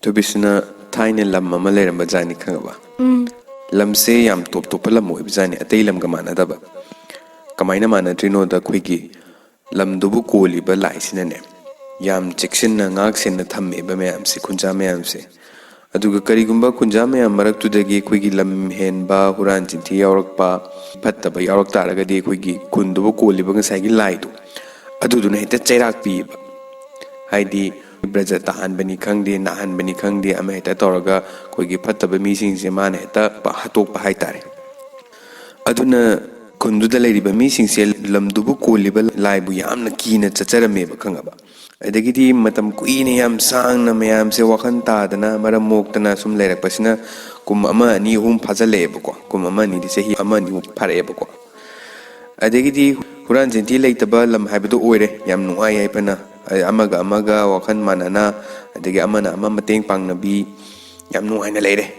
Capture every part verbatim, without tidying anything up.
ꯂꯨꯕꯤꯁꯅ, ꯊꯥꯏꯅ ꯂꯝ ꯑꯃ ꯂꯩꯔꯝꯕ ꯖꯥꯠꯅꯤ, ꯈꯪꯉꯕ? ꯎꯝ꯫ ꯂꯝꯁꯦ ꯌꯥꯝ ꯇꯣꯞ ꯇꯣꯞꯄ ꯂꯝ ꯑꯣꯏꯕ ꯖꯥꯠꯅꯤ, ꯑꯇꯩ ꯂꯝꯒ ꯃꯥꯟꯅꯗꯕ꯫ ꯀꯃꯥꯏꯅ ꯃꯥꯟꯅꯗ꯭ꯔꯤꯅꯣꯗ, ꯑꯩꯈꯣꯏꯒꯤ ꯂꯝꯗꯨꯕꯨ ꯀꯣꯜꯂꯤꯕ ꯂꯥꯏꯁꯤꯅꯅꯦ, ꯌꯥꯝ ꯆꯦꯛꯁꯤꯟꯅ ꯉꯥꯛ ꯁꯦꯟꯅ ꯊꯝꯃꯦꯕ ꯃꯌꯥꯝꯁꯦ, ꯈꯨꯟꯖꯥ ꯃꯌꯥꯝꯁꯦ꯫ ꯑꯗꯨꯒ ꯀꯔꯤꯒꯨꯝꯕ ꯈꯨꯟꯖꯥ ꯃꯌꯥꯝ ꯃꯔꯛꯇꯨꯗꯒꯤ ꯑꯩꯈꯣꯏꯒꯤ ꯂꯝ ꯍꯦꯟꯕ, ꯍꯨꯔꯥꯟ ꯆꯤꯟꯊꯤ ꯌꯥꯎꯔꯛꯄ, ꯐꯠꯇꯕ ꯌꯥꯎꯔꯛ ꯇꯥꯔꯒꯗꯤ, ꯑꯩꯈꯣꯏꯒꯤ ꯈꯨꯟꯗꯨꯕꯨ ꯀꯣꯜꯂꯤꯕ ꯉꯁꯥꯏꯒꯤ ꯂꯥꯏꯗꯣ, ꯑꯗꯨꯗꯨꯅ ꯍꯦꯛꯇ ꯆꯩꯔꯥꯛ ꯄꯤꯌꯦꯕ꯫ ꯍꯥꯏꯗꯤ, ꯕ꯭ꯔꯖ ꯇꯥꯍꯟꯕꯅꯤ ꯈꯪꯗꯦ, ꯅꯥꯍꯟꯕꯅꯤ ꯈꯪꯗꯦ, ꯑꯃ ꯍꯦꯛꯇ ꯇꯧꯔꯒ ꯑꯩꯈꯣꯏꯒꯤ ꯐꯠꯇꯕ ꯃꯤꯁꯤꯡꯁꯦ ꯃꯥꯅ ꯍꯦꯛꯇ ꯍꯥꯠꯇꯣꯛꯄ ꯍꯥꯏꯇꯥꯔꯦ꯫ ꯑꯗꯨꯅ ꯈꯨꯟꯗꯨꯗ ꯂꯩꯔꯤꯕ ꯃꯤꯁꯤꯡꯁꯦ ꯂꯝꯗꯨꯕꯨ ꯀꯣꯜꯂꯤꯕ ꯂꯥꯏꯕꯨ ꯌꯥꯝꯅ ꯀꯤꯅ ꯆꯠꯆꯔꯝꯃꯦꯕ, ꯈꯪꯉꯕ? ꯑꯗꯒꯤꯗꯤ ꯃꯇꯝ ꯀꯨꯏꯅ, ꯌꯥꯝ ꯁꯥꯡꯅ ꯃꯌꯥꯝꯁꯦ ꯋꯥꯈꯜ ꯇꯥꯗꯅ, ꯃꯔꯝ ꯃꯣꯛꯇꯅ ꯁꯨꯝ ꯂꯩꯔꯛꯄꯁꯤꯅ ꯀꯨꯝ ꯑꯃ ꯑꯅꯤ ꯑꯍꯨꯝ ꯐꯥꯖꯤꯜꯂꯛꯑꯦꯕꯀꯣ꯫ ꯀꯨꯝ ꯑꯃ ꯑꯅꯤꯗꯤ, ꯆꯍꯤ ꯑꯃ ꯑꯅꯤꯃꯨꯛ ꯐꯥꯔꯛꯑꯦꯕꯀꯣ꯫ ꯑꯗꯒꯤꯗꯤ ꯍꯨꯔꯥꯟ ꯆꯤꯟꯊꯤ ꯂꯩꯇꯕ ꯂꯝ ꯍꯥꯏꯕꯗꯨ ꯑꯣꯏꯔꯦ꯫ ꯌꯥꯝ ꯅꯨꯡꯉꯥꯏ ꯌꯥꯏꯐꯅ, ꯑꯃꯒ ꯑꯃꯒ ꯋꯥꯈꯜ ꯃꯥꯟꯅꯅ, ꯑꯗꯒꯤ ꯑꯃꯅ ꯑꯃ ꯃꯇꯦꯡ ꯄꯥꯡꯅꯕꯤ, ꯌꯥꯝ ꯅꯨꯡꯉꯥꯏꯅ ꯂꯩꯔꯦ꯫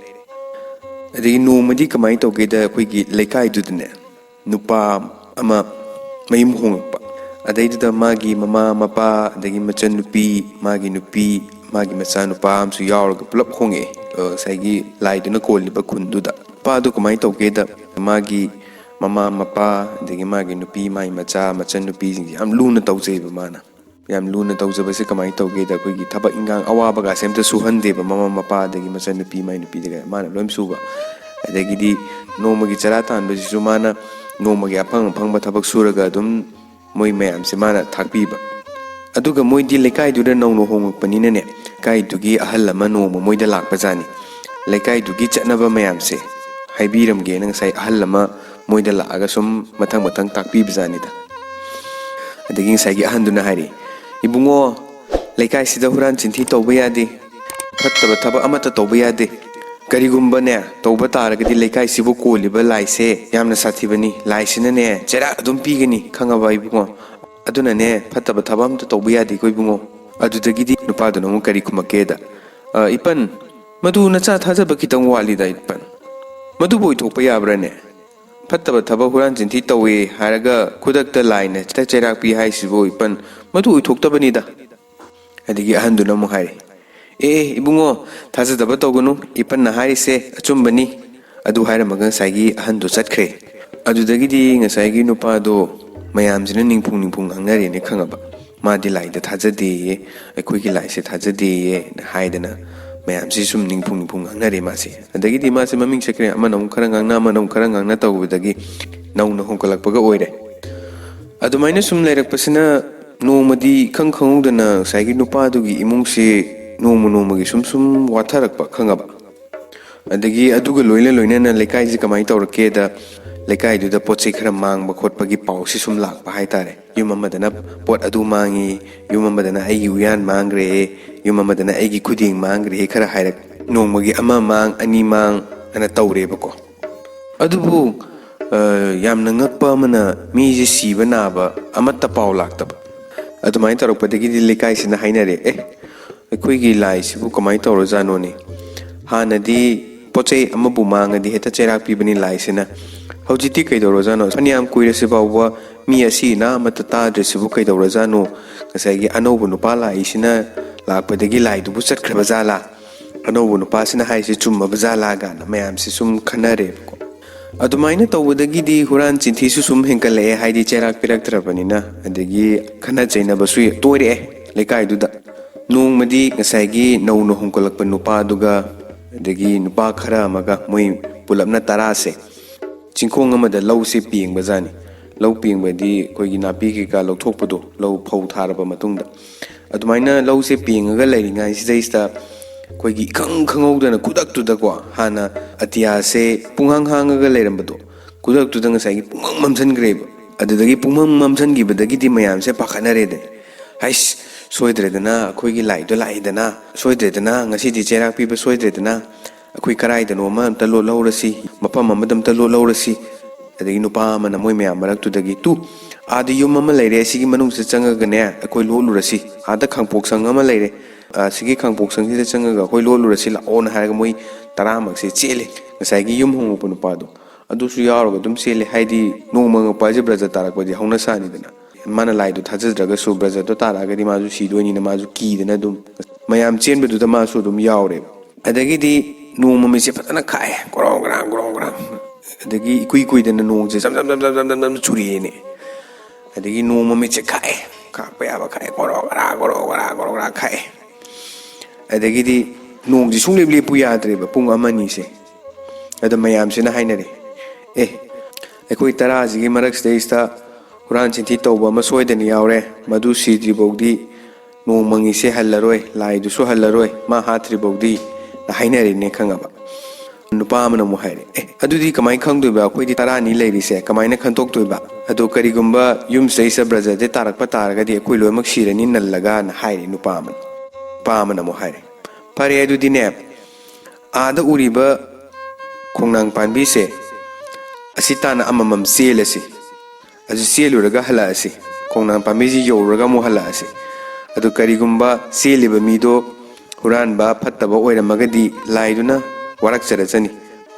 ꯑꯗꯒꯤ ꯅꯣꯡꯃꯗꯤ ꯀꯃꯥꯏꯅ ꯇꯧꯒꯦꯗ, ꯑꯩꯈꯣꯏꯒꯤ ꯂꯩꯀꯥꯏꯗꯨꯗꯅꯦ, ꯅꯨꯄꯥ ꯑꯃ ꯃꯌꯨꯝ ꯍꯣꯡꯉꯛꯄ꯫ ꯑꯗꯩꯗꯨꯗ ꯃꯥꯒꯤ ꯃꯃꯥ ꯃꯄꯥ, ꯑꯗꯒꯤ ꯃꯆꯟꯅꯨꯄꯤ, ꯃꯥꯒꯤ ꯅꯨꯄꯤ, ꯃꯥꯒꯤ ꯃꯆꯥꯅꯨꯄꯥ ꯑꯃꯁꯨ ꯌꯥꯎꯔꯒ ꯄꯨꯂꯞ ꯍꯣꯡꯉꯛꯑꯦ, ꯑ, ꯉꯁꯥꯏꯒꯤ ꯂꯥꯏꯗꯨꯅ ꯀꯣꯜꯂꯤꯕ ꯈꯨꯟꯗꯨꯗ꯫ ꯅꯨꯄꯥꯗꯣ ꯀꯃꯥꯏꯅ ꯇꯧꯒꯦꯗ, ꯃꯥꯒꯤ ꯃꯃꯥ ꯃꯄꯥ, ꯑꯗꯒꯤ ꯃꯥꯒꯤ ꯅꯨꯄꯤ, ꯃꯥꯒꯤ ꯃꯆꯥ, ꯃꯆꯟꯅꯨꯄꯤꯁꯤꯡꯁꯦ ꯌꯥꯝ ꯂꯨꯅ ꯇꯧꯖꯩꯕ ꯃꯥꯅ꯫ ꯌꯥꯝ ꯂꯨꯅ ꯇꯧꯖꯕꯁꯦ ꯀꯃꯥꯏꯅ ꯇꯧꯒꯦꯗ, ꯑꯩꯈꯣꯏꯒꯤ ꯊꯕꯛ ꯏꯟꯈꯥꯡ ꯑꯋꯥꯕꯒꯥꯁꯦ ꯑꯝꯇ ꯁꯨꯍꯟꯗꯦꯕ, ꯃꯃꯥ ꯃꯄꯥ ꯑꯗꯒꯤ ꯃꯆꯟꯅꯨꯄꯤ, ꯃꯥꯏ ꯅꯨꯄꯤꯗꯒ ꯃꯥꯅ ꯂꯣꯏ ꯁꯨꯕ꯫ ꯑꯗꯒꯤꯗꯤ ꯅꯣꯡꯃꯒꯤ ꯆꯔꯥ ꯇꯥꯟꯕꯁꯤꯁꯨ ꯃꯥꯅ ꯅꯣꯡꯃꯒꯤ ꯑꯐꯪ ꯑꯐꯪꯕ ꯊꯕꯛ ꯁꯨꯔꯒ ꯑꯗꯨꯝ ꯃꯣꯏ ꯃꯌꯥꯝꯁꯦ ꯃꯥꯅ ꯊꯥꯛꯄꯤꯕ꯫ ꯑꯗꯨꯒ ꯃꯣꯏꯗꯤ ꯂꯩꯀꯥꯏꯗꯨꯗ ꯅꯧꯅ ꯍꯣꯡꯉꯛꯄꯅꯤꯅꯅꯦ, ꯂꯩꯀꯥꯏꯗꯨꯒꯤ ꯑꯍꯜ ꯑꯃ ꯅꯣꯡꯃ ꯃꯣꯏꯗ ꯂꯥꯛꯄꯖꯥꯠꯅꯤ꯫ ꯂꯩꯀꯥꯏꯗꯨꯒꯤ ꯆꯠꯅꯕ ꯃꯌꯥꯝꯁꯦ ꯍꯥꯏꯕꯤꯔꯝꯒꯦꯅ ꯉꯁꯥꯏ ꯑꯍꯜ ꯑꯃ ꯃꯣꯏꯗ ꯂꯥꯛꯑꯒ ꯁꯨꯝ ꯃꯊꯪ ꯃꯊꯪ ꯇꯥꯛꯄꯤꯕꯖꯥꯠꯅꯤꯗ꯫ ꯑꯗꯒꯤ ꯉꯁꯥꯏꯒꯤ ꯑꯍꯟꯗꯨꯅ ꯍꯥꯏꯔꯤ, "ꯏꯕꯨꯡꯉꯣ, ꯂꯩꯀꯥꯏꯁꯤꯗ ꯍꯨꯔꯥꯟ ꯆꯤꯟꯊꯤ ꯇꯧꯕ ꯌꯥꯗꯦ, ꯐꯠꯇꯕ ꯊꯕꯛ ꯑꯃꯠꯇ ꯇꯧꯕ ꯌꯥꯗꯦ꯫ ꯀꯔꯤꯒꯨꯝꯕꯅꯦ ꯇꯧꯕ ꯇꯥꯔꯒꯗꯤ ꯂꯩꯀꯥꯏꯁꯤꯕꯨ ꯀꯣꯜꯂꯤꯕ ꯂꯥꯏꯁꯦ ꯌꯥꯝꯅ ꯁꯥꯊꯤꯕꯅꯤ, ꯂꯥꯏꯁꯤꯅꯅꯦ ꯆꯩꯔꯥꯛ ꯑꯗꯨꯝ ꯄꯤꯒꯅꯤ, ꯈꯪꯉꯕ ꯏꯕꯨꯡꯉꯣ? ꯑꯗꯨꯅꯅꯦ ꯐꯠꯇꯕ ꯊꯕꯛ ꯑꯃꯠꯇ ꯇꯧꯕ ꯌꯥꯗꯦꯀꯣ ꯏꯕꯨꯡꯉꯣ"꯫ ꯑꯗꯨꯗꯒꯤꯗꯤ ꯅꯨꯄꯥꯗꯨꯅ ꯑꯃꯨꯛ ꯀꯔꯤ ꯈꯨꯝꯃꯛꯀꯦꯗ, "ꯑ, ꯏꯄꯟ, ꯃꯗꯨ ꯅꯆꯥ ꯊꯥꯖꯕ ꯈꯤꯇꯪ ꯋꯥꯠꯂꯤꯗ ꯏꯄꯟ꯫ ꯃꯗꯨꯕꯨ ꯑꯣꯏꯊꯣꯛꯄ ꯌꯥꯕ꯭ꯔꯥꯅꯦ? ꯐꯠꯇꯕ ꯊꯕꯛ ꯍꯨꯔꯥꯟ ꯆꯤꯟꯊꯤ ꯇꯧꯏ ꯍꯥꯏꯔꯒ ꯈꯨꯗꯛꯇ ꯂꯥꯏꯅ ꯍꯦꯛꯇ ꯆꯩꯔꯥꯛ ꯄꯤ ꯍꯥꯏꯁꯤꯕꯨ ꯏꯄꯟ, ꯃꯗꯨ ꯑꯣꯏꯊꯣꯛꯇꯕꯅꯤꯗ"꯫ ꯑꯗꯒꯤ ꯑꯍꯟꯗꯨꯅ ꯑꯃꯨꯛ ꯍꯥꯏꯔꯤ, "ꯑꯦ, ꯏꯕꯨꯡꯉꯣ, ꯊꯥꯖꯗꯕ ꯇꯧꯒꯅꯨ, ꯏꯄꯟꯅ ꯍꯥꯏꯔꯤꯁꯦ ꯑꯆꯨꯝꯕꯅꯤ", ꯑꯗꯨ ꯍꯥꯏꯔꯝꯃꯒ ꯉꯁꯥꯏꯒꯤ ꯑꯍꯟꯗꯣ ꯆꯠꯈ꯭ꯔꯦ꯫ ꯑꯗꯨꯗꯒꯤꯗꯤ ꯉꯁꯥꯏꯒꯤ ꯅꯨꯄꯥꯗꯣ ꯃꯌꯥꯝꯁꯤꯅ ꯅꯤꯡꯐꯨꯡ ꯅꯤꯡꯐꯨꯡ ꯉꯥꯡꯅꯔꯦꯅꯦ, ꯈꯪꯉꯕ? "ꯃꯥꯗꯤ ꯂꯥꯏꯗ ꯊꯥꯖꯗꯦꯌꯦ, ꯑꯩꯈꯣꯏꯒꯤ ꯂꯥꯏꯁꯦ ꯊꯥꯖꯗꯦꯌꯦ" ꯍꯥꯏꯗꯅ ꯃꯌꯥꯝꯁꯤ ꯁꯨꯝ ꯅꯤꯡꯐꯨꯡ ꯅꯤꯡꯐꯨꯡ ꯉꯥꯡꯅꯔꯦ ꯃꯥꯁꯦ꯫ ꯑꯗꯒꯤꯗꯤ ꯃꯥꯁꯦ ꯃꯃꯤꯡ ꯆꯠꯈ꯭ꯔꯦ, ꯑꯃꯅ ꯑꯃꯨꯛ ꯈꯔ ꯉꯥꯡꯅ, ꯑꯃꯅ ꯑꯃꯨꯛ ꯈꯔ ꯉꯥꯡꯅ ꯇꯧꯕꯗꯒꯤ ꯅꯧꯅ ꯍꯣꯡꯒꯠꯂꯛꯄꯒ ꯑꯣꯏꯔꯦ꯫ ꯑꯗꯨꯃꯥꯏꯅ ꯁꯨꯝ ꯂꯩꯔꯛꯄꯁꯤꯅ ꯅꯣꯡꯃꯗꯤ ꯏꯈꯪ ꯈꯪꯍꯧꯗꯅ ꯉꯁꯥꯏꯒꯤ ꯅꯨꯄꯥꯗꯨꯒꯤ ꯏꯃꯨꯡꯁꯤ ꯅꯣꯡꯃ ꯅꯣꯡꯃꯒꯤ ꯁꯨꯝ ꯁꯨꯝ ꯋꯥꯊꯔꯛꯄ, ꯈꯪꯉꯕ? ꯑꯗꯒꯤ ꯑꯗꯨꯒ ꯂꯣꯏꯅ ꯂꯣꯏꯅꯅ ꯂꯩꯀꯥꯏꯁꯤ ꯀꯃꯥꯏꯅ ꯇꯧꯔꯛꯀꯦꯗ, ꯂꯩꯀꯥꯏꯗꯨꯗ ꯄꯣꯠ ꯆꯩ ꯈꯔ ꯃꯥꯡꯕ ꯈꯣꯠꯄꯒꯤ ꯄꯥꯎꯁꯤ ꯁꯨꯝ ꯂꯥꯛꯄ ꯍꯥꯏꯇꯥꯔꯦ꯫ ꯌꯨꯝ ꯑꯃꯗꯅ ꯄꯣꯠ ꯑꯗꯨ ꯃꯥꯡꯉꯤ, ꯌꯨꯝ ꯑꯃꯗꯅ ꯑꯩꯒꯤ ꯎꯌꯥꯟ ꯃꯥꯡꯈ꯭ꯔꯦ, ꯌꯨꯝ ꯑꯃꯗꯅ ꯑꯩꯒꯤ ꯈꯨꯗꯦꯡ ꯃꯥꯡꯈ꯭ꯔꯦ, ꯈꯔ ꯍꯥꯏꯔꯛ, ꯅꯣꯡꯃꯒꯤ ꯑꯃ ꯃꯥꯡ, ꯑꯅꯤ ꯃꯥꯡ ꯑꯅ ꯇꯧꯔꯦꯕꯀꯣ꯫ ꯑꯗꯨꯕꯨ, ꯑ, ꯌꯥꯝꯅ ꯉꯛꯄ ꯑꯃꯅ, ꯃꯤꯁꯦ ꯁꯤꯕ ꯅꯥꯕ ꯑꯃꯠꯇ ꯄꯥꯎ ꯂꯥꯛꯇꯕ꯫ ꯑꯗꯨꯃꯥꯏꯅ ꯇꯧꯔꯛꯄꯗꯒꯤꯗꯤ ꯂꯩꯀꯥꯏꯁꯤꯅ ꯍꯥꯏꯅꯔꯦ, "ꯑꯦ, ꯑꯩꯈꯣꯏꯒꯤ ꯂꯥꯏꯁꯤꯕꯨ ꯀꯃꯥꯏꯅ ꯇꯧꯔꯖꯥꯠꯅꯣꯅꯦ? ꯍꯥꯟꯅꯗꯤ ꯄꯣꯠ ꯆꯩ ꯑꯃꯕꯨ ꯃꯥꯡꯉꯗꯤ ꯍꯦꯛꯇ ꯆꯩꯔꯥꯛ ꯄꯤꯕꯅꯤ ꯂꯥꯏꯁꯤꯅ꯫ ꯍꯧꯖꯤꯛꯇꯤ ꯀꯩꯗꯧꯔꯖꯥꯠꯅꯣ? ꯐꯅꯌꯥꯝ ꯀꯨꯏꯔꯁꯤ ꯐꯥꯎꯕ ꯃꯤ ꯑꯁꯤ ꯑꯅꯥ ꯑꯃꯠꯇ ꯇꯥꯗ꯭ꯔꯤꯁꯤꯕꯨ ꯀꯩꯗꯧꯔꯖꯥꯠꯅꯣ? ꯉꯁꯥꯏꯒꯤ ꯑꯅꯧꯕ ꯅꯨꯄꯥ ꯂꯥꯛꯏꯁꯤꯅ ꯂꯥꯛꯄꯗꯒꯤ ꯂꯥꯏꯗꯨꯕꯨ ꯆꯠꯈ꯭ꯔꯕ ꯖꯥꯠꯂꯥ? ꯑꯅꯧꯕ ꯅꯨꯄꯥꯁꯤꯅ ꯍꯥꯏꯔꯤꯁꯦ ꯆꯨꯝꯃꯕ ꯖꯥꯠꯂꯥ?" ꯀꯥꯏꯅ ꯃꯌꯥꯝꯁꯦ ꯁꯨꯝ ꯈꯟꯅꯔꯦꯕꯀꯣ꯫ ꯑꯗꯨꯃꯥꯏꯅ ꯇꯧꯕꯗꯒꯤꯗꯤ ꯍꯨꯔꯥꯟ ꯆꯤꯟꯊꯤꯁꯨ ꯁꯨꯝ ꯍꯦꯟꯒꯠꯂꯛꯑꯦ, ꯍꯥꯏꯗꯤ ꯆꯩꯔꯥꯛ ꯄꯤꯔꯛꯇ꯭ꯔꯕꯅꯤꯅ꯫ ꯑꯗꯒꯤ ꯈꯠꯅ ꯆꯩꯅꯕꯁꯨ ꯇꯣꯏꯔꯛꯑꯦ ꯂꯩꯀꯥꯏꯗꯨꯗ꯫ ꯅꯣꯡꯃꯗꯤ ꯉꯁꯥꯏꯒꯤ ꯅꯧꯅ ꯍꯣꯡꯒꯠꯂꯛꯄ ꯅꯨꯄꯥꯗꯨꯒ, ꯑꯗꯒꯤ ꯅꯨꯄꯥ ꯈꯔ ꯑꯃꯒ, ꯃꯣꯏ ꯄꯨꯂꯞꯅ ꯇꯔꯥꯁꯦ ꯆꯤꯡꯈꯣꯡ ꯑꯃꯗ ꯂꯧꯁꯦ ꯄꯦꯡꯕꯖꯥꯠꯅꯤ꯫ ꯂꯧ ꯄꯦꯡꯕꯗꯤ ꯑꯩꯈꯣꯏꯒꯤ ꯅꯥꯄꯤ ꯀꯩꯀꯥ ꯂꯧꯊꯣꯛꯄꯗꯣ, ꯂꯧ ꯐꯧ ꯊꯥꯔꯕ ꯃꯇꯨꯡꯗ꯫ ꯑꯗꯨꯃꯥꯏꯅ ꯂꯧꯁꯦ ꯄꯦꯡꯉꯒ ꯂꯩꯔꯤꯉꯩꯁꯤꯗꯩꯁꯤꯗ ꯑꯩꯈꯣꯏꯒꯤ ꯏꯈꯪ ꯈꯪꯍꯧꯗꯅ ꯈꯨꯗꯛꯇꯨꯗꯀꯣ, ꯍꯥꯟꯅ ꯑꯇꯤꯌꯥꯁꯦ ꯄꯨꯡꯍꯥꯡ ꯍꯥꯡꯉꯒ ꯂꯩꯔꯝꯕꯗꯣ, ꯈꯨꯗꯛꯇꯨꯗ ꯉꯁꯥꯏꯒꯤ ꯄꯨꯡꯃꯝ ꯃꯝꯁꯤꯟꯈ꯭ꯔꯦꯕ꯫ ꯑꯗꯨꯗꯒꯤ ꯄꯨꯡꯃꯝ ꯃꯝꯁꯤꯟꯈꯤꯕꯗꯒꯤꯗꯤ ꯃꯌꯥꯝꯁꯦ ꯄꯥꯈꯠꯅꯔꯦꯗꯅ꯫ "ꯍꯩꯁ, ꯁꯣꯏꯗ꯭ꯔꯦꯗꯅ, ꯑꯩꯈꯣꯏꯒꯤ ꯂꯥꯏꯗꯣ ꯂꯥꯛꯑꯦꯗꯅ, ꯁꯣꯏꯗ꯭ꯔꯦꯗꯅ, ꯉꯁꯤꯗꯤ ꯆꯩꯔꯥꯛ ꯄꯤꯕ ꯁꯣꯏꯗ꯭ꯔꯦꯗꯅ, ꯑꯩꯈꯣꯏ ꯀꯔꯥꯏꯗꯅꯣ ꯑꯃ ꯑꯝꯇ ꯂꯣꯠꯍꯧꯔꯁꯤ, ꯃꯐꯝ ꯑꯃꯗ ꯑꯝꯇ ꯂꯣꯠꯍꯧꯔꯁꯤ"꯫ ꯑꯗꯒꯤ ꯅꯨꯄꯥ ꯑꯃꯅ ꯃꯣꯏ ꯃꯌꯥꯝ ꯃꯔꯛꯇꯨꯗꯒꯤ, "ꯇꯨ, ꯑꯥꯗ ꯌꯨꯝ ꯑꯃ ꯂꯩꯔꯦ, ꯑꯁꯤꯒꯤ ꯃꯅꯨꯡꯁꯤꯗ ꯆꯪꯉꯒꯅꯦ ꯑꯩꯈꯣꯏ ꯂꯣꯠꯂꯨꯔꯁꯤ, ꯑꯥꯗ ꯈꯥꯡꯄꯣꯛꯁꯪ ꯑꯃ ꯂꯩꯔꯦ, ꯑꯁꯤꯒꯤ ꯈꯥꯡꯄꯣꯛꯁꯪꯁꯤꯗ ꯆꯪꯉꯒ ꯑꯩꯈꯣꯏ ꯂꯣꯠꯂꯨꯔꯁꯤ ꯂꯥꯛꯑꯣꯅ" ꯍꯥꯏꯔꯒ ꯃꯣꯏ ꯇꯔꯥꯃꯛꯁꯦ ꯆꯦꯜꯂꯦ꯫ ꯉꯁꯥꯏꯒꯤ ꯌꯨꯝ ꯍꯣꯡꯉꯛꯄ ꯅꯨꯄꯥꯗꯣ ꯑꯗꯨꯁꯨ ꯌꯥꯎꯔꯒ ꯑꯗꯨꯝ ꯆꯦꯜꯂꯦ꯫ ꯍꯥꯏꯗꯤ ꯅꯣꯡ ꯃꯪꯉꯛꯄ ꯍꯥꯏꯁꯦ ꯕ꯭ꯔꯖ ꯇꯥꯔꯛꯄꯗꯤ ꯍꯧꯅ ꯁꯥꯅꯤꯗꯅ꯫ ꯃꯥꯅ ꯂꯥꯏꯗꯣ ꯊꯥꯖꯗ꯭ꯔꯒꯁꯨ ꯕ꯭ꯔꯖꯗꯣ ꯇꯥꯔꯛꯑꯒꯗꯤ ꯃꯥꯁꯨ ꯁꯤꯗꯣꯏꯅꯤꯅ ꯃꯥꯁꯨ ꯀꯤꯗꯅ ꯑꯗꯨꯝ ꯃꯌꯥꯝ ꯆꯦꯟꯕꯗꯨꯗ ꯃꯥꯁꯨ ꯑꯗꯨꯝ ꯌꯥꯎꯔꯦꯕ꯫ ꯑꯗꯒꯤꯗꯤ ꯅꯣꯡ ꯃꯃꯤꯠꯁꯦ ꯐꯖꯅ ꯈꯥꯛꯑꯦ, ꯒ꯭ꯔꯣꯡ ꯒ꯭ꯔꯥꯡ, ꯒ꯭ꯔꯣꯡ ꯒ꯭ꯔꯥꯡ꯫ ꯑꯗꯒꯤ ꯏꯀꯨꯏ ꯀꯨꯏꯗꯅ ꯅꯣꯡꯁꯦ ꯖꯝ ꯖꯝ ꯖꯝ ꯖꯝ ꯖꯝ ꯖꯝ ꯖꯝ ꯆꯨꯔꯛꯑꯦꯅꯦ꯫ ꯑꯗꯒꯤ ꯅꯣꯡ ꯃꯃꯤꯠꯁꯦ ꯈꯥꯛꯑꯦ, ꯈꯥꯛꯄ ꯌꯥꯕ ꯈꯥꯛꯑꯦ, ꯒ꯭ꯔꯣ ꯒ꯭ꯔꯥ, ꯒ꯭ꯔꯣ ꯒ꯭ꯔꯥ, ꯒ꯭ꯔꯣ ꯒ꯭ꯔꯥ ꯈꯥꯛꯑꯦ꯫ ꯑꯗꯒꯤꯗꯤ ꯅꯣꯡꯁꯦ ꯁꯨꯡꯂꯦꯞ ꯂꯦꯞꯄꯨ ꯌꯥꯗ꯭ꯔꯦꯕ ꯄꯨꯡ ꯑꯃ ꯑꯅꯤꯁꯦ꯫ ꯑꯗꯣ ꯃꯌꯥꯝꯁꯤꯅ ꯍꯥꯏꯅꯔꯦ, "ꯑꯦ, ꯑꯩꯈꯣꯏ ꯇꯔꯥꯁꯤꯒꯤ ꯃꯔꯛꯁꯤꯗꯩꯁꯤꯗ ꯍꯨꯔꯥꯟ ꯆꯤꯟꯊꯤ ꯇꯧꯕ ꯑꯃ ꯁꯣꯏꯗꯅ ꯌꯥꯎꯔꯦ, ꯃꯗꯨ ꯁꯤꯗ꯭ꯔꯤꯐꯥꯎꯗꯤ ꯅꯣꯡ ꯃꯪꯉꯤꯁꯦ ꯍꯜꯂꯔꯣꯏ, ꯂꯥꯏꯗꯨꯁꯨ ꯍꯜꯂꯔꯣꯏ, ꯃꯥ ꯍꯥꯠꯇ꯭ꯔꯤꯐꯥꯎꯗꯤ"ꯅ ꯍꯥꯏꯅꯔꯤꯅꯦ, ꯈꯪꯉꯕ? ꯅꯨꯄꯥ ꯑꯃꯅ ꯑꯃꯨꯛ ꯍꯥꯏꯔꯦ, "ꯑꯦ, ꯑꯗꯨꯗꯤ ꯀꯃꯥꯏꯅ ꯈꯪꯗꯣꯏꯕ? ꯑꯩꯈꯣꯏꯗꯤ ꯇꯔꯥꯅꯤ ꯂꯩꯔꯤꯁꯦ, ꯀꯃꯥꯏꯅ ꯈꯟꯗꯣꯛꯇꯣꯏꯕ? ꯑꯗꯣ ꯀꯔꯤꯒꯨꯝꯕ ꯌꯨꯝꯁꯤꯗꯩꯁꯤꯗ ꯕ꯭ꯔꯖꯗꯤ ꯇꯥꯔꯛꯄ ꯇꯥꯔꯒꯗꯤ ꯑꯩꯈꯣꯏ ꯂꯣꯏꯅꯃꯛ ꯁꯤꯔꯅꯤ ꯅꯜꯂꯒ"ꯅ ꯍꯥꯏꯔꯦ ꯅꯨꯄꯥ ꯑꯃꯅ꯫ ꯅꯨꯄꯥ ꯑꯃꯅ ꯑꯃꯨꯛ ꯍꯥꯏꯔꯦ, "ꯐꯔꯦ, ꯑꯗꯨꯗꯤꯅꯦ, ꯑꯥꯗ ꯎꯔꯤꯕ ꯈꯣꯡꯅꯥꯡ ꯄꯥꯝꯕꯤꯁꯦ ꯑꯁꯤ ꯇꯥꯟꯅ ꯑꯃꯃꯝ ꯆꯦꯜꯂꯁꯤ꯫ ꯑꯗꯨ ꯆꯦꯜꯂꯨꯔꯒ ꯍꯜꯂꯛꯑꯁꯤ꯫ ꯈꯣꯡꯅꯥꯡ ꯄꯥꯝꯕꯤꯁꯤ ꯌꯧꯔꯨꯔꯒ ꯑꯃꯨꯛ ꯍꯜꯂꯛꯑꯁꯤ꯫ ꯑꯗꯨ ꯀꯔꯤꯒꯨꯝꯕ ꯆꯦꯜꯂꯤꯕ ꯃꯤꯗꯣ ꯍꯨꯔꯥꯟꯕ ꯐꯠꯇꯕ ꯑꯣꯏꯔꯝꯃꯒꯗꯤ ꯂꯥꯏꯗꯨꯅ ꯋꯥꯔꯛꯆꯔꯁꯅꯤ꯫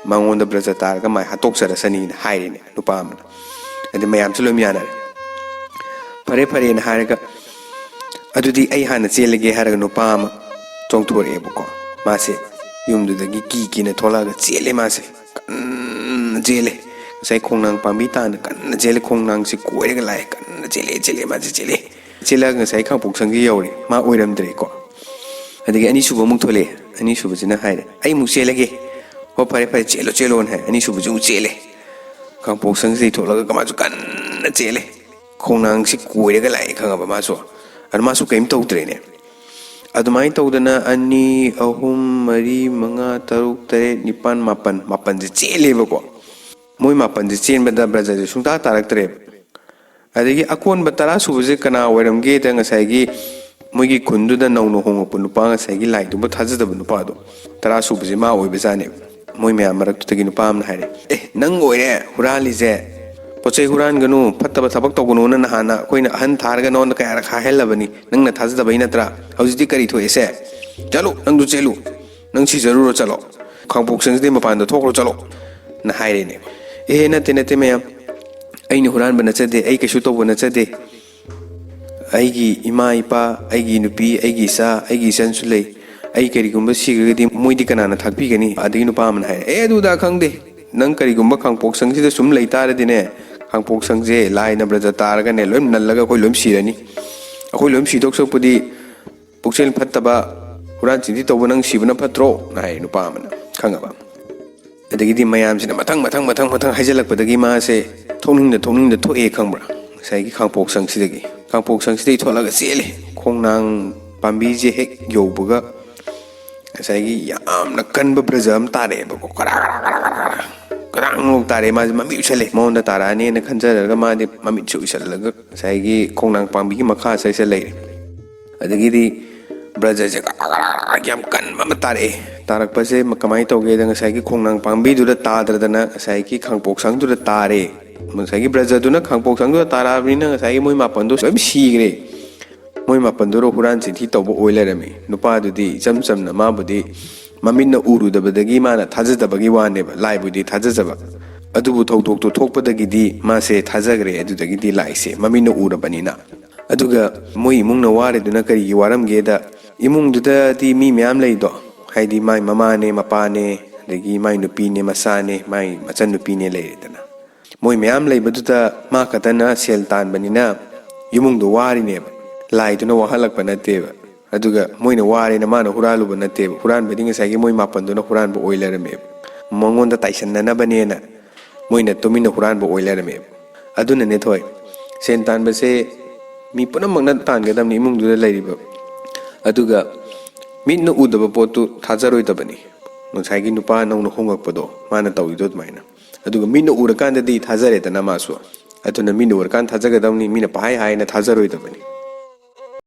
ꯃꯉꯣꯟꯗ ꯕ꯭ꯔꯖ ꯇꯥꯔꯒ ꯃꯥꯏ ꯍꯥꯠꯇꯣꯛꯆꯔꯁꯅꯤꯅ" ꯍꯥꯏꯔꯤꯅꯦ ꯅꯨꯄꯥ ꯑꯃꯅ꯫ ꯑꯗꯨ ꯃꯌꯥꯝꯁꯨ ꯂꯣꯏ ꯌꯥꯅꯔꯦ꯫ "ꯐꯔꯦ, ꯐꯔꯦꯅ" ꯍꯥꯏꯔꯒ, "ꯑꯗꯨꯗꯤ ꯑꯩ ꯍꯥꯟꯅ ꯆꯦꯜꯂꯒꯦ" ꯍꯥꯏꯔꯒ ꯅꯨꯄꯥ ꯑꯃ ꯆꯣꯡꯊꯣꯔꯛꯑꯦꯕꯀꯣ꯫ ꯃꯥꯁꯦ ꯌꯨꯝꯗꯨꯗꯒꯤ ꯀꯤ ꯀꯤꯅ ꯊꯣꯛꯂꯛꯑꯒ ꯆꯦꯜꯂꯦ ꯃꯥꯁꯦ꯫ ꯀꯟꯅ ꯆꯦꯜꯂꯦ꯫ ꯉꯁꯥꯏ ꯈꯣꯡꯅꯥꯡ ꯄꯥꯝꯕꯤ ꯇꯥꯟꯅ ꯀꯟꯅ ꯆꯦꯜꯂꯦ꯫ ꯈꯣꯡꯅꯥꯡꯁꯦ ꯀꯣꯏꯔꯒ ꯂꯥꯛꯑꯦ꯫ ꯀꯟꯅ ꯆꯦꯜꯂꯦ, ꯆꯦꯜꯂꯦ, ꯃꯥꯁꯦ ꯆꯦꯜꯂꯦ꯫ ꯆꯦꯜꯂꯒ ꯉꯁꯥꯏ ꯈꯥꯡꯄꯣꯛꯁꯪꯁꯦ ꯌꯧꯔꯦ꯫ ꯃꯥ ꯑꯣꯏꯔꯝꯗ꯭ꯔꯦꯀꯣ꯫ ꯑꯗꯒꯤ ꯑꯅꯤꯁꯨꯕ ꯑꯃꯨꯛ ꯊꯣꯛꯂꯛꯑꯦ꯫ ꯑꯅꯤꯁꯨꯕꯁꯤꯅ ꯍꯥꯏꯔꯦ, "ꯑꯩ ꯑꯃꯨꯛ ꯆꯦꯜꯂꯒꯦ"꯫ "ꯍꯣ, ꯐꯔꯦ, ꯐꯔꯦ, ꯆꯦꯜꯂꯣ, ꯆꯦꯜꯂꯣꯅ" ꯍꯥꯏ꯫ ꯑꯅꯤꯁꯨꯕꯁꯤ ꯑꯃꯨꯛ ꯆꯦꯜꯂꯦ꯫ ꯈꯥꯡꯄꯣꯛꯁꯪꯁꯤꯗꯩ ꯊꯣꯛꯂꯒ ꯃꯥꯁꯨ ꯀꯟꯅ ꯆꯦꯜꯂꯦ꯫ ꯈꯣꯡꯅꯥꯡꯁꯤ ꯀꯣꯏꯔꯒ ꯂꯥꯛꯑꯦ, ꯈꯪꯉꯕ, ꯃꯥꯁꯨ꯫ ꯑꯗꯨ ꯃꯥꯁꯨ ꯀꯔꯤꯝ ꯇꯧꯗ꯭ꯔꯦꯅꯦ꯫ ꯑꯗꯨꯃꯥꯏꯅ ꯇꯧꯗꯅ ꯑꯅꯤ, ꯑꯍꯨꯝ, ꯃꯔꯤ, ꯃꯉꯥ, ꯇꯔꯨꯛ, ꯇꯔꯦꯠ, ꯅꯤꯄꯥꯟ, ꯃꯥꯄꯟ, ꯃꯥꯄꯟꯁꯦ ꯆꯦꯜꯂꯦꯕꯀꯣ꯫ ꯃꯣꯏ ꯃꯥꯄꯟꯁꯦ ꯆꯦꯟꯕꯗ ꯕ꯭ꯔꯖꯁꯦ ꯁꯨꯡꯇꯥ ꯇꯥꯔꯛꯇ꯭ꯔꯦꯕ꯫ ꯑꯗꯒꯤ ꯑꯀꯣꯟꯕ ꯇꯔꯥ ꯁꯨꯕꯁꯦ ꯀꯅꯥ ꯑꯣꯏꯔꯝꯒꯦꯗ, ꯉꯁꯥꯏꯒꯤ ꯃꯣꯏꯒꯤ ꯈꯨꯟꯗꯨꯗ ꯅꯧꯅ ꯍꯣꯡꯉꯛꯄ ꯅꯨꯄꯥ, ꯉꯁꯥꯏꯒꯤ ꯂꯥꯏꯗꯨꯕꯨ ꯊꯥꯖꯗꯕ ꯅꯨꯄꯥꯗꯣ, ꯇꯔꯥ ꯁꯨꯕꯁꯦ ꯃꯥ ꯑꯣꯏꯕꯖꯥꯠꯅꯦꯕ꯫ ꯃꯣꯏ ꯃꯌꯥꯝ ꯃꯔꯛꯇꯨꯗꯒꯤ ꯅꯨꯄꯥ ꯑꯃꯅ ꯍꯥꯏꯔꯦ, "ꯑꯦ, ꯅꯪ ꯑꯣꯏꯔꯦ ꯍꯨꯔꯥꯜꯂꯤꯁꯦ? ꯄꯣꯠ ꯆꯩ ꯍꯨꯔꯥꯟꯒꯅꯨ, ꯐꯠꯇꯕ ꯊꯕꯛ ꯇꯧꯒꯅꯨꯅ ꯅꯍꯥꯟꯅ ꯑꯩꯈꯣꯏꯅ ꯑꯍꯟ ꯊꯥꯔꯒ ꯅꯉꯣꯟꯗ ꯀꯌꯥꯔꯛ ꯍꯥꯏꯍꯜꯂꯕꯅꯤ, ꯅꯪꯅ ꯊꯥꯖꯗꯕꯩ ꯅꯠꯇ꯭ꯔꯥ? ꯍꯧꯖꯤꯛꯇꯤ ꯀꯔꯤ ꯊꯣꯛꯑꯦꯁꯦ? ꯆꯠꯂꯨ, ꯅꯪꯁꯨ ꯆꯦꯜꯂꯨ, ꯅꯪ ꯁꯤꯖꯔꯨꯔꯣ, ꯆꯠꯂꯣ, ꯈꯥꯡꯄꯣꯛꯁꯪꯁꯤꯗꯩ ꯃꯄꯥꯟꯗ ꯊꯣꯛꯈ꯭ꯔꯣ, ꯆꯠꯂꯣ"ꯅ ꯍꯥꯏꯔꯦꯅꯦ꯫ "ꯑꯦꯍꯦ, ꯅꯠꯇꯦ, ꯅꯠꯇꯦ ꯃꯌꯥꯝ, ꯑꯩꯅ ꯍꯨꯔꯥꯟꯕ ꯅꯠꯆꯗꯦ, ꯑꯩ ꯀꯩꯁꯨ ꯇꯧꯕ ꯅꯠꯆꯗꯦ, ꯑꯩꯒꯤ ꯏꯃꯥ ꯏꯄꯥ, ꯑꯩꯒꯤ ꯅꯨꯄꯤ, ꯑꯩꯒꯤ ꯏꯆꯥ, ꯑꯩꯒꯤ ꯏꯆꯟꯁꯨ ꯂꯩ꯫ ꯑꯩ ꯀꯔꯤꯒꯨꯝꯕ ꯁꯤꯈ꯭ꯔꯒꯗꯤ ꯃꯣꯏꯗꯤ ꯀꯅꯥꯅ ꯊꯥꯛꯄꯤꯒꯅꯤ?" ꯑꯗꯒꯤ ꯅꯨꯄꯥ ꯑꯃꯅ ꯍꯥꯏꯔꯦ, "ꯑꯦ, ꯑꯗꯨꯗ ꯈꯪꯗꯦ, ꯅꯪ ꯀꯔꯤꯒꯨꯝꯕ ꯈꯥꯡꯄꯣꯛꯁꯪꯁꯤꯗ ꯁꯨꯝ ꯂꯩ ꯇꯥꯔꯗꯤꯅꯦ, ꯈꯥꯡꯄꯣꯛꯁꯪꯁꯦ ꯂꯥꯏꯅ ꯕ꯭ꯔꯖ ꯇꯥꯔꯒꯅꯦ ꯂꯣꯏ ꯅꯜꯂꯒ ꯑꯩꯈꯣꯏ ꯂꯣꯏ ꯁꯤꯔꯅꯤ꯫ ꯑꯩꯈꯣꯏ ꯂꯣꯏ ꯁꯤꯗꯧ ꯁꯔꯨꯛꯄꯨꯗꯤ ꯄꯨꯛꯆꯦꯜ ꯐꯠꯇꯕ, ꯍꯨꯔꯥꯟ ꯆꯤꯟꯊꯤ ꯇꯧꯕ ꯅꯪ ꯁꯤꯕꯅ ꯐꯠꯇ꯭ꯔꯣ?" ꯍꯥꯏ ꯅꯨꯄꯥ ꯑꯃꯅ, ꯈꯪꯉꯕ? ꯑꯗꯒꯤꯗꯤ ꯃꯌꯥꯝꯁꯤꯅ ꯃꯊꯪ ꯃꯊꯪ ꯃꯊꯪ ꯃꯊꯪ ꯍꯥꯏꯖꯤꯜꯂꯛꯄꯗꯒꯤ ꯃꯥꯁꯦ ꯊꯣꯛꯅꯤꯡꯗ ꯊꯣꯛꯅꯤꯡꯗ ꯊꯣꯛꯑꯦ, ꯈꯪꯕ꯭ꯔꯥ? ꯉꯁꯥꯏꯒꯤ ꯈꯥꯡꯄꯣꯛꯁꯪꯁꯤꯗꯒꯤ, ꯈꯥꯡꯄꯣꯛꯁꯪꯁꯤꯗꯒꯤ ꯊꯣꯛꯂꯒ ꯆꯦꯜꯂꯦ꯫ ꯈꯣꯡꯅꯥꯡ ꯄꯥꯝꯕꯤꯁꯦ ꯍꯦꯛ ꯌꯧꯕꯒ ꯉꯁꯥꯏꯒꯤ ꯌꯥꯝꯅ ꯀꯟꯕ ꯕ꯭ꯔꯖ ꯑꯃ ꯇꯥꯔꯛꯑꯦꯕꯀꯣ꯫ ꯀꯔꯥ ꯀꯔꯥ ꯀꯔꯥ ꯀꯔꯥ ꯀꯔꯥꯡ ꯇꯥꯔꯛꯑꯦ꯫ ꯃꯥꯁꯦ ꯃꯃꯤꯠ ꯎꯏꯁꯜꯂꯦ, ꯃꯉꯣꯟꯗ ꯇꯥꯔꯛꯑꯅꯦꯅ ꯈꯟꯖꯔꯒ ꯃꯥꯗꯤ ꯃꯃꯤꯠꯁꯦ ꯎꯏꯁꯜꯂꯒ ꯉꯁꯥꯏꯒꯤ ꯈꯣꯡꯅꯥꯡ ꯄꯥꯝꯕꯤꯒꯤ ꯃꯈꯥꯁꯤꯗ ꯂꯩꯔꯦ꯫ ꯑꯗꯒꯤꯗꯤ ꯕ꯭ꯔꯖꯁꯦ ꯒꯔꯥ ꯒꯔꯥ ꯒꯔꯥ ꯌꯥꯝ ꯀꯟꯕ ꯑꯃ ꯇꯥꯔꯛꯑꯦ꯫ ꯇꯥꯔꯛꯄꯁꯦ ꯃ-, ꯀꯃꯥꯏꯅ ꯇꯧꯒꯦꯗ, ꯉꯁꯥꯏꯒꯤ ꯈꯣꯡꯅꯥꯡ ꯄꯥꯝꯕꯤꯗꯨꯗ ꯇꯥꯗ꯭ꯔꯗꯅ ꯉꯁꯥꯏꯒꯤ ꯈꯥꯡꯄꯣꯛꯁꯪꯗꯨꯗ ꯇꯥꯔꯦ꯫ ꯉꯁꯥꯏꯒꯤ ꯕ꯭ꯔꯖꯗꯨꯅ ꯈꯥꯡꯄꯣꯛꯁꯪꯗꯨꯗ ꯇꯥꯔꯛꯑꯕꯅꯤꯅ ꯉꯁꯥꯏꯒꯤ ꯃꯣꯏ ꯃꯥꯄꯟꯗꯣ ꯂꯣꯏ ꯁꯤꯈ꯭ꯔꯦ꯫ ꯃꯣꯏ ꯃꯥꯄꯟꯗꯨꯗ ꯍꯨꯔꯥꯟ ꯆꯤꯟꯊꯤ ꯇꯧꯕ ꯑꯣꯏ ꯂꯩꯔꯝꯃꯤ꯫ ꯅꯨꯄꯥꯗꯨꯗꯤ ꯏꯆꯝ ꯆꯝꯅ, ꯃꯥꯕꯨꯗꯤ ꯃꯃꯤꯠꯅ ꯎꯔꯨꯗꯕꯗꯒꯤ ꯃꯥꯅ ꯊꯥꯖꯗꯕꯒꯤ ꯋꯥꯅꯦꯕ, ꯂꯥꯏꯕꯨꯗꯤ ꯊꯥꯖꯖꯕ꯫ ꯑꯗꯨꯕꯨ ꯊꯧꯗꯣꯛꯇꯣ ꯊꯣꯛꯄꯗꯒꯤꯗꯤ ꯃꯥꯁꯦ ꯊꯥꯖꯈ꯭ꯔꯦ, ꯑꯗꯨꯗꯒꯤꯗꯤ ꯂꯥꯏꯁꯦ ꯃꯃꯤꯠꯅ ꯎꯔꯕꯅꯤꯅ꯫ ꯑꯗꯨꯒ ꯃꯣꯏ ꯏꯃꯨꯡꯅ ꯋꯥꯔꯤꯗꯨꯅ ꯀꯔꯤꯒꯤ ꯋꯥꯔꯝꯒꯦꯗ, ꯏꯃꯨꯡꯗꯨꯗꯗꯤ ꯃꯤ ꯃꯌꯥꯝ ꯂꯩꯗꯣ, ꯍꯥꯏꯗꯤ ꯃꯥꯏ ꯃꯃꯥꯅꯦ, ꯃꯄꯥꯅꯦ, ꯑꯗꯒꯤ ꯃꯥꯏ ꯅꯨꯄꯤꯅꯦ, ꯃꯆꯥꯅꯦ, ꯃꯥꯏ ꯃꯆꯟꯅꯨꯄꯤꯅꯦ ꯂꯩꯔꯦꯗꯅ꯫ ꯃꯣꯏ ꯃꯌꯥꯝ ꯂꯩꯕꯗꯨꯗ ꯃꯥ ꯈꯛꯇꯅ ꯁꯦꯜ ꯇꯥꯟꯕꯅꯤꯅ ꯏꯃꯨꯡꯗꯣ ꯋꯥꯔꯤꯅꯦꯕ, ꯂꯥꯏꯗꯨꯅ ꯋꯥꯍꯜꯂꯛꯄ ꯅꯠꯇꯦꯕ꯫ ꯑꯗꯨꯒ ꯃꯣꯏꯅ ꯋꯥꯔꯦꯅ ꯃꯥꯅ ꯍꯨꯔꯥꯜꯂꯨꯕ ꯅꯠꯇꯦꯕ, ꯍꯨꯔꯥꯟꯕꯗꯤ ꯉꯁꯥꯏꯒꯤ ꯃꯣꯏ ꯃꯥꯄꯟꯗꯨꯅ ꯍꯨꯔꯥꯟꯕ ꯑꯣꯏ ꯂꯩꯔꯝꯃꯦꯕ꯫ ꯃꯉꯣꯟꯗ ꯇꯥꯏꯁꯟꯅꯅꯕꯅꯦꯅ ꯃꯣꯏꯅ ꯇꯨꯃꯤꯟꯅ ꯍꯨꯔꯥꯟꯕ ꯑꯣꯏ ꯂꯩꯔꯝꯃꯦꯕ꯫ ꯑꯗꯨꯅꯅꯦ ꯊꯣꯏ, ꯁꯦꯟ ꯇꯥꯟꯕꯁꯦ ꯃꯤ ꯄꯨꯝꯅꯃꯛꯅ ꯇꯥꯟꯒꯗꯕꯅꯤ, ꯏꯃꯨꯡꯗꯨꯗ ꯂꯩꯔꯤꯕ꯫ ꯑꯗꯨꯒ ꯃꯤꯠꯅ ꯎꯗꯕ ꯄꯣꯠꯇꯨ ꯊꯥꯖꯔꯣꯏꯗꯕꯅꯤ꯫ ꯉꯁꯥꯏꯒꯤ ꯅꯨꯄꯥ ꯅꯧꯅ ꯍꯣꯡꯉꯛꯄꯗꯣ, ꯃꯥꯅ ꯇꯧꯔꯤꯗꯣ ꯑꯗꯨꯃꯥꯏꯅ꯫ ꯑꯗꯨꯒ ꯃꯤꯠꯅ ꯎꯔꯀꯥꯟꯗꯗꯤ ꯊꯥꯖꯔꯦꯗꯅ ꯃꯥꯁꯨ꯫ ꯑꯗꯨꯅ ꯃꯤꯠꯅ ꯎꯔꯀꯥꯟꯗ ꯊꯥꯖꯒꯗꯕꯅꯤ, ꯃꯤꯅ ꯄꯍꯥꯏ ꯍꯥꯏꯅ ꯊꯥꯖꯔꯣꯏꯗꯕꯅꯤ꯫